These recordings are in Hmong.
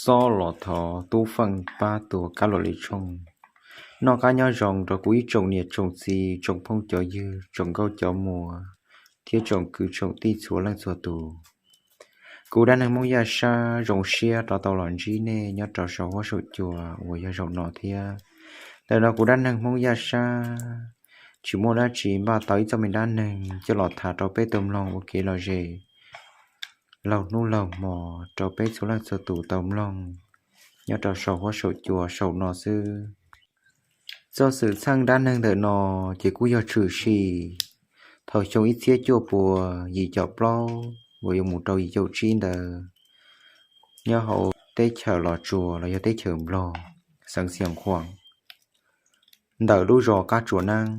Xob los thov Tub Feej pab tua kab luam li tshooj. Noj qab nyob zoo rau kuv ib tsoom niam tsoom txiv, tsoom phooj cov ywg, tsoom nkauj cov muam, thiab tsoom kwv tsoom tij txhua leej txhua tus. Kuv dab neeg Hmoob Yaj Sab zoo siab rov tau los ntsib nej nyob rau saum huab saum cua uas yog zaum no thiab. Ntawm no kuv dab neeg Hmoob Yaj Sab tsis muaj dab tsi, npaj tau ib txoj me dab neeg coj los tham rau peb tau mloog ua kev lom zem laug hnub laug hmo rau peb txhua leej txhua tus tau mloog nyob rau saum huab saum cua saum no xwb. Txoj xwm txheej dab neeg ntawm no ces kuj yog tshwm sim thaum xyoo ib txhiab cuaj pua yim caum plaub uas yuav mus rau yim caum tsib ntawd, nyob hauv teb chaws Los Tsuas los yog teb chaws Nplog, xeev Xiav Khuam, ntawm lub zos Qab Tsuas Neeb.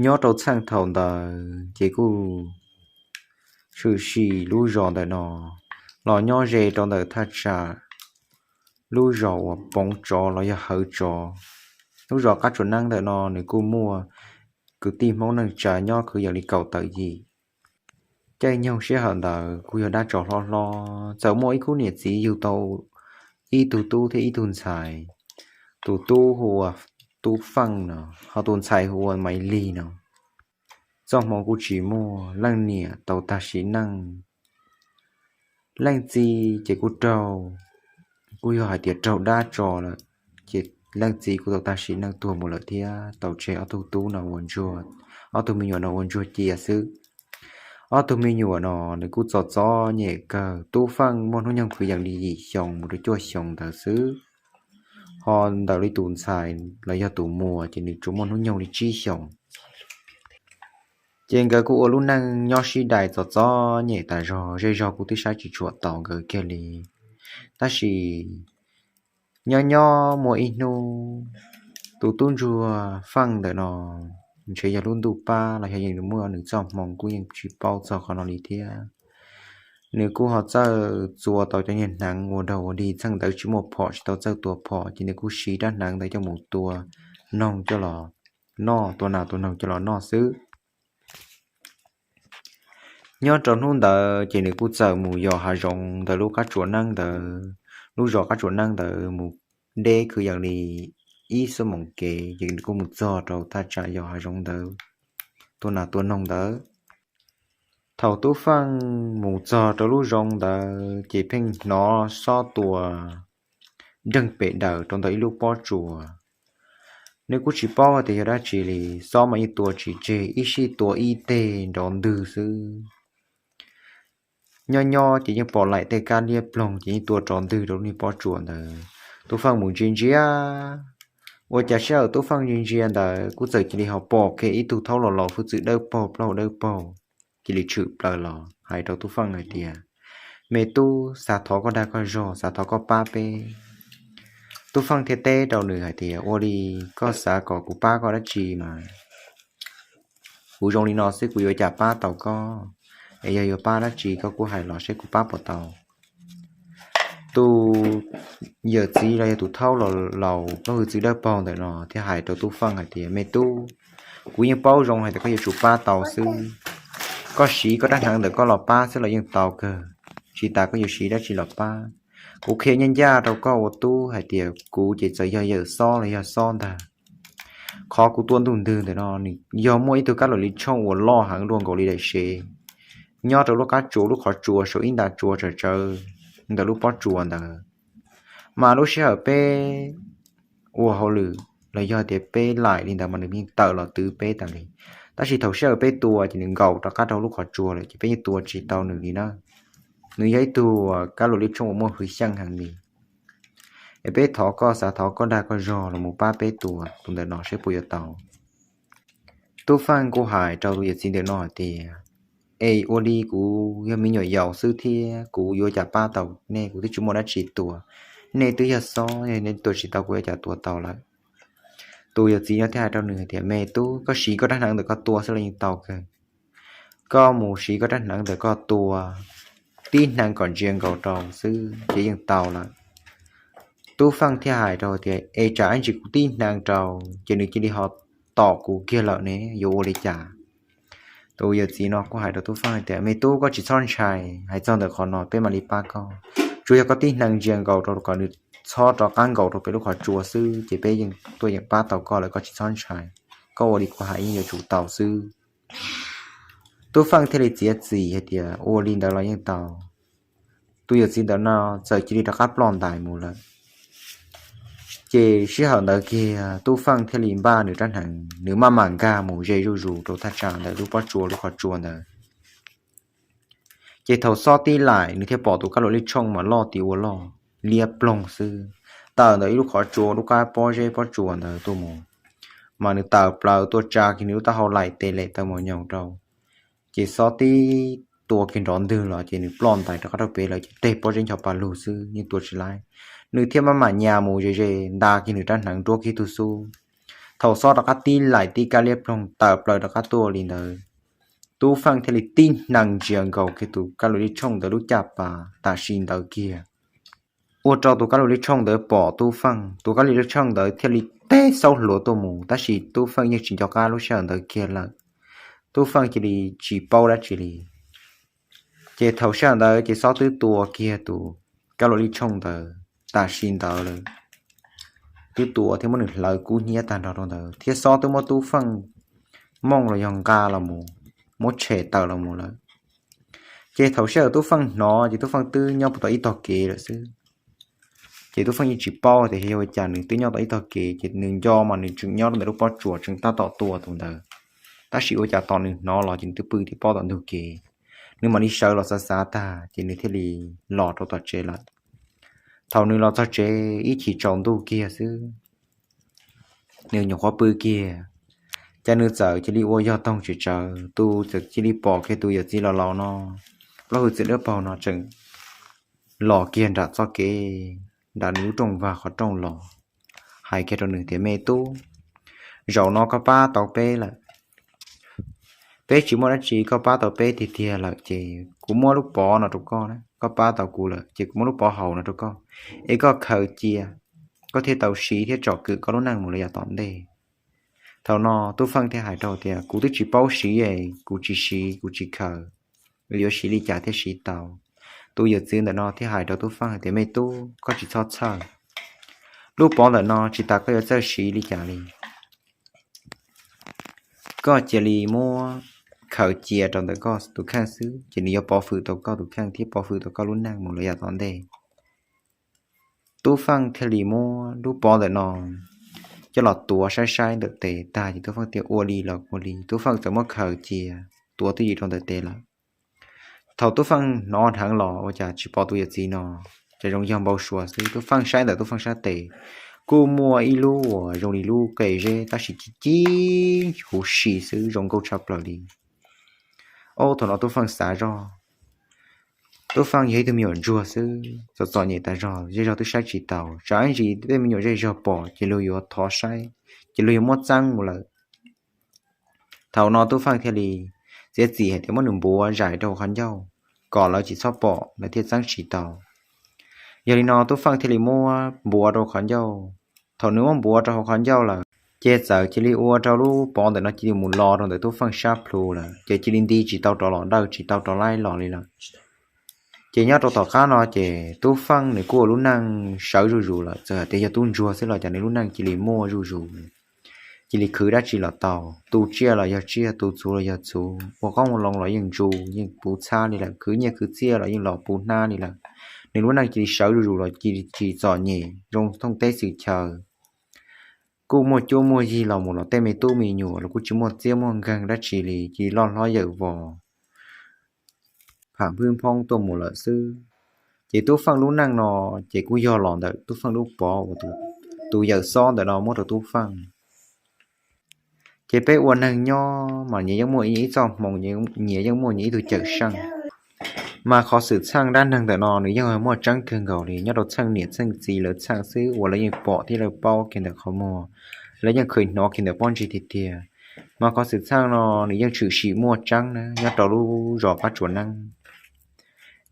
Nyob rau txheej thaum ntawd ces kuj tshwm sim lub zos ntawm no los nyob ze rau ntawm thaj tsam lub zos uas Poov Tsov los yog Hawv Tsov. Lub zos Qab Tsuas Neeb ntawm no nws kuj muaj kwv tij Hmoob neej tsa nyob kwv yees li kaum tawm yim. Caij nyoog sij hawm ntawd kuj yog dab tsov hlob hlob, txawm muaj ib khub niam txiv yug tau ib tug tub thiab ib tug ntxhais. Tus tub hu ua Tub Feej no, ho tus ntxhais hu ua Maiv Lig no. Txoj hmoo kuj tsis muaj, leej niam tau tag sim neej. Leej txiv ces kuj raug, kuj yog hais tias raug dab tso lawm, ces leej txiv kuj tau tag sim neej tuag mus lawm thiab tau tseg ob tug tub no ua ntsuag, ob tug me nyuam no ua ntsuag cia xwb. Ob tug me nyuam no nws kuj txom txom nyem kawg, Tub Feej muaj hnub nyoog kwv yees li yim xyoo mus rau cuaj xyoo ntawd xwb, ho ntawm li tus ntxhais los yog tus muam ces nws tsuas muaj hnub nyoog li tsib xyoos. Ces nkawd kuj ua lub neej nyob sib dais txom txom nyem tas zog, zej zog kuj twb saib tsis tshua taus nkawd kiag li. Tab sis nyob nyob muaj ib hnub, tus tub ntsuag Feej ntawm no ntshe yog lub ntuj pab los yog yeej muaj nws txoj hmoo kuj yeej tsis paub txog qhov no li thiab. Nws kuj ho txawj txua tau cov niag hneev ua daug ua dig, txheej ntawd tsis muaj phom tsis tau txawj tua phom, ces nws kuj siv rab hneev ntawd coj mus tua noog coj los noj, tua nas tua noog coj los noj xwb. Nyob rau hnub ntawd ces nws kuj txawm mus yos hav zoov ntawm lub qab tsuas neeb ntawd, lub zos qab tsuas neeb ntawd mus deb kwv yees li ib xuab moos kev, ces nws kuj mus txog rau thaj tsam yos hav zoov ntawd tua nas tua noog ntawd. Thaum Tub Feej mus txog rau lub zoov ntawd ces pheej hnov xob tua nreeg pem daws rau ntawm ib lub pob tsuas. Nws kuj tsis paub hais tias yog dab tsi li, xob mas yeej tua tsis tseg, ib sij tua ib teg nrov ntwg xwb. Nyob nyob ces yeej pom laim tej kab liab ploog ces yeej tua rov ntwg rau lub niag pob tsuas ntawd. Tub Feej mus ntsia ntsia, ua cas sij hawm Tub Feej ntsia ntsia ntawd kuj txawm cia li ho pom kiag ib tug thaub laus laus hwj txwv dawb paug plaub hau dawb paug, cia li tshwm plaws los hais rau Tub Feej hais tias, Me tub, xav thov koj dag koj zog, xav thov koj pab peb. Tub Feej thiaj teb rau nws hais tias, Ua li, koj xav kom kuv pab koj dab tsi mas? Kuv zoo li no xwb kuv yuav cas pab tau koj? Es yog yuav pab dab tsi koj kuj hais los seb kuv pab puas tau. Tus yawm txiv los yog tus thaub laus plaub hwj txwv dawb paug ntawm no thiaj hais rau Tub Feej hais tias, Me tub, kuv yeej paub zoo hais tias koj yuav tsum pab tau xwb. Koj siv koj rab hneev ntawm koj los pab xwb los yeej tau kawg, tsis tas koj yuav siv dab tsi los pab. Kuv qhia ncaj ncaj rau koj ua tub hais tias kuv ces txawm yog yawm xob los yog xob ntag, qhov kuv tua ntuj ntwg ntawm no nws yog muaj ib tug kab luam li tshooj uas loj heev dua nkaus li daim sev, nyob rau lub qab tsuas lub qhov tsua saum ib nta tsua tsawv tsawv ntawm lub pob tsuas ntawd. Mas lub sij hawm peb ua hauj lwm los yog tias peb laim li ntawd mas nws yeej tawm los twv peb tas li. Tab sis thaum sij hawm peb tua ces nws nkaum rov qab rau lub qhov tsua lawm ces peb yeej tua tsis tau nws li na. Nws yog ib tug kab luam li tshooj uas muaj hwj xyeej heev li. Es peb thov koj, xav thov koj dag koj zog los mus pab peb tua tus ntawm no seb puas yuav tau. Tub Feej kuj hais rau tus yawm txiv ntawm no hais tias, Es ua li kuv yog me nyuam yaus xwb thiab kuv yuav cas pab tau nej, kuv twb tsis muaj dab tsi tua. Nej twb yog xob, nej tua tsis tau kuv yuav cas tua tau lawm. Tus yawm txiv no thiaj hais rau nws hais tias, Me tub, koj siv koj rab hneev ntawm koj tua xwb los yeej tau kawg. Koj mus siv koj rab hneev ntawm koj tua tib hneev kom ntsia nkaus rau xwb ces yeej tau lawm. Tub Feej thiaj hais rau tias, Es tsam ib ntsis kuv tib hneev rau ces nws cia li ho tom kuv kiag lawm ne, yuav ua li cas? Tus yawm txiv no kuj hais rau Tub Feej hais tias, Me tub, koj tsis txhob ntshai, hais txog ntawm qhov no peb mam li pab koj. Tsuas yog koj tib hneev ntsia nkaus rau kom nws txhob rov qab nkaus rau pem lub qhov tsua xwb ces peb yeej tuaj yeem pab tau koj lawm, koj tsis txhob ntshai. Koj ua li kuv hais yeej yuav tsum tau xwb. Tub Feej thiaj li txiav txim hais tias ua li ntawd los yeej tau. Tus yawm txiv ntawm no txawm cia li rov qab ploj ntais mus lawm. Ces sij hawm ntawd kiag Tub Feej thiaj li npaj nws rab hneev, nws maj mam nkag mus ze zuj zus rau thaj tsam ntawm lub pob tsua lub qhov tsua ntawd. Ces thaum xob tib laim nws thiaj pom tus kab luam lij tshooj mas loj tim ua loj, liab ploog xwb, tawm ntawm ib lub qhov tsua lub qab pob zeb pob tsuas ntawd tuaj mus, mas nws tawm plaws tuaj tsa kiag nws lub taub hau laim tes lem taw mos nyoos rau. Ces xob tib tua kiag nrov ntwg los ces nws ploj ntais rov qab rau pem lawm ces teg pob zeb ncho pa lug xwb yeej tua tsis laib. Nws thiaj maj mam nyas mus ze ze nta kiag nws rab hneev nruab kiag tug xub. Thaum xob rov qab tib laim tib kab liab ploog tawm plaws rov qab tuaj li ntawd, Tub Feej thiaj li tib hneev ntsia nkaus kiag tus kab luam lij tshooj ntawd lub caj pas tam sim ntawd kiag. Ua rau tus kab luam lij tshooj ntawd pom Tub Feej, tus kab luam lij tshooj ntawd thiaj li teb xaub hluav tuaj mus, tab sis Tub Feej yeej tsis nco qab lub sij hawm ntawd kiag lawm. Tub Feej cia li tsis paub dab tsi li. Ces thaum sij hawm ntawd ces xob twb tua kiag tus kab luam lij tshooj ntawd tam sim ntawd lawm, twb tua thiab muab nws hlawv kub hnyiab tag nrho rau ntawd thiab xob twb muab Tub Feej mooj los yog nqa los mus, muab tshem tawm los mus lawm. Ces thaum sij hawm Tub Feej hnov ces Tub Feej twb nyob puag tom ib tog kev lawm xwb. Ces Tub Feej yeej tsis paub tias yog ua cas nws twb nyob tom ib tog kev, ces nws nco mas nws tseem nyob rau ntawm lub pob tsuas tseem tab tom tua tus ntawd, tab sis ua cas tos nws hnov los ces nws twb pw tim pob tom ntug kev. Nws mam li sawv los xav xav tag ces nws thiaj li los rau tom tsev lawm. Thaum nws los txog tsev ib chim tsaus ntuj kiag xwb, nws nyuam qhuav pw kiag, ces nws txawm cia li ua yog toog tsis tsawv, tus txawm cia li pom kiag tus yawm txiv laus laus no, plaub hwj txiv dawb paug no tseem los kiag nram txoj kev, nram nws lub rooj vag qhov rooj los, hais kiag rau nws tias, Me tub, zaum no koj pab tau peb lawm. Peb tsis muaj dab tsi, koj pab tau peb tiag tiag lawm ces kuv muab lub pov no rau koj, koj pab tau kuv lawm ces kuv muab lub pov haum no rau koj, es koj khaws cia, koj thiaj tau siv thiab tsom kwm koj lub neej mus lawm yav tom ntej. Thaum no Tub Feej thiaj hais rau tias, Kuv twb tsis paub siv, kuv tsis siv kuv tsis khaws, yuav siv li cas thiaj siv tau? Tus yawm txiv ntawm no thiaj hais rau Tub Feej hais tias, Me tub, koj tsis txhob txhawj, lub pov ntawm no tsis tas koj yuav txawj siv li cas li. Koj cia li muab khaws cia rau ntawm koj tus kheej xwb ces nws yuav pov hwm tau koj tus kheej thiab pov hwm tau koj lub neej mus lawm yav tom ntej. Tub Feej thiaj li muab lub pov ntawm no coj los tuav saib saib ntawm tes tag ces Tub Feej tias, Ua li los ua li. Tub Feej txawm muab khaws cia, tuav twj ywm rau ntawm tes lawm. Thaum Tub Feej hnov dheev los ua cas tsis pom tus yawm txiv no, ces zoo yog npau suav xwb. Tub Feej saib ntawm Tub Feej sab tes kuj muaj ib lub uas zoo li lub qe zeb tab sis ci ci huv si xwb, zoo nkauj tshaj plaws li. Ob, thaum no Tub Feej xav zoj, Tub Feej yog ib tug me nyuam ntsuag xwb, txom txom nyem tas zog, zej zog twb saib tsis taus, tsam ib ntsis tej me nyuam zej zog pom ces luag yuav thov saib, ces luag yuav muab txeeb mus lawm. Thaum no Tub Feej thiaj li txiav txim hais tias muab nws npuav zais rau hauv qhov ncauj kom lawv tsis txhob pom, lawv thiaj txeeb tsis tau. Yog li no Tub Feej thiaj li muab npuav rau qhov ncauj. Thaum nws muab npuav rau hauv qhov ncauj lawm, ces txawm cia li ua rau lub pov ntawm no cia li mus lo rau ntawm Tub Feej sab plhu lawm, ces cia li nti tsis tau rov los, dawj tsis tau rov laib los li lawm. Ces nyob rau tom qab no ces Tub Feej nws kuj ua lub neej sawv zuj zus lawm, txawm hais tias yog tub ntsuag xwb los cas nws lub neej cia li muaj zuj zus, cia li khwv dab tsi los tau, tu tsiaj los yog tsiaj, tu txhuv los yog txhuv, ua qoob ua loo los yeej ntsu, yeej puv txhab li lawm, khwv nyiaj khwv txiaj los yeej los puv hnab li lawm. Nws lub neej cia li sawv zuj zus los cia li tsis txom nyem, zoo thooj teb xwm chaw. Kuj muaj cuab muaj yig los mus los tej me tub me nyuam los kuj tsis muaj txiab muaj nkeeg dab tsi li, cia li loj hlob yawm vos, pham phwb phoob tuaj mus lawm xwb. Ces Tub Feej lub neej no ces kuj yog los ntawm Tub Feej lub pov uas tus yawm xob ntawm no muab rau Tub Feej. Ces peb ua neeg nyob mas nyias yeej muaj ib txoj hmoo, nyias yeej muaj nyias ib tug cawm seej. Mas qhov xwm txheej dab neeg ntawm no nws yeej muaj tseeb kawg nkaus li, nyob rau txheej niam txheej txiv lawv txheej xwb uas lawv yeej pom thiab lawv paub kiag ntawm qhov muag, lawv yeej kheev hnov kiag ntawm pob ntseg tiag tiag. Mas qhov xwm txheej no nws yeej tshwm sim muaj tseeb na nyob rau lub zos Pab Tsuas Neeb.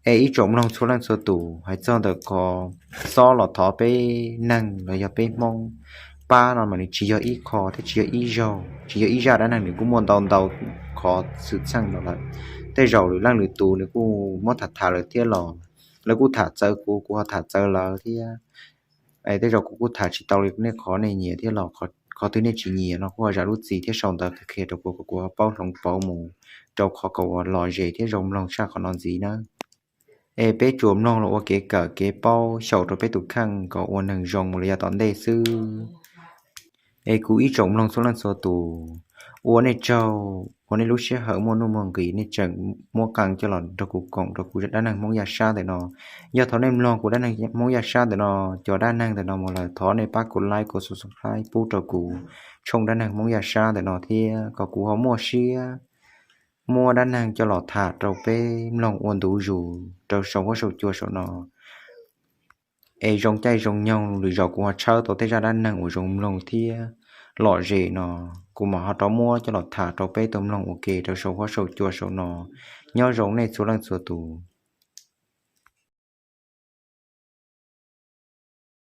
Es ib tsoom mloog txhua leej txhua tus, hais txog ntawm qhov xob los thov peb neeg los yog peb Hmoob pab no mas nws tsis yog ib qho thiab tsis yog ib zaug, tsis yog ib zaj dab neeg, nws kuj muaj ntau ntau qhov xwm txheej los lawm. Tej zaum lwm leej lwm tus nws kuj muab tham tham lawm thiab los lawv kuj tham txawv kuv, kuv ho tham txawv lawv thiab. Es tej zaum kuv kuj tham tsis tau li nej qhov nej nyiam thiab los qhov twg nej tsis nyiam no kuj ho zam lub txim thiab sau ntawv qhia rau kuv kom kuv ho paub hloov pauv mus rau qhov kom uas lom zem thiab zoo mloog tshaj qhov no ntxiv nawb. Es peb tsuas mloog los ua kev kawm kev paub xyaum rau peb tus kheej kom ua neeg zoo mus li yav tom ntej xwb. Es kuv ib tsoom mloog txhua leej txhua tus, ua nej tsaug uas nej lub sij hawm muaj nuj muaj nqis nej tseem muab qee coj los nrog kuv koom rau kuv dab neeg Hmoob Yaj Sab ntawm no. Yog thaum nej mloog kuv dab neeg Hmoob Yaj Sab ntawm no, cov dab neeg ntawm no mus lawm, thov nej pab kuv like, kuv subscribe pub rau kuv tshooj dab neeg Hmoob Yaj Sab ntawm no thiab kom kuv ho muaj siab muab dab neeg coj los tham rau peb mloog ua ntu zus rau saum huab saum cua saum no. Es zoo caij zoo nyoog lwm zaus kuv ho tshawb tau tej zaj dab neeg uas zoo mloog thiab lom zem no, kuv mam ho rov muab coj los tham rau peb tau mloog ua ke rau saum huab saum cua saum no. Nyob zoo nej txhua leej txhua tus.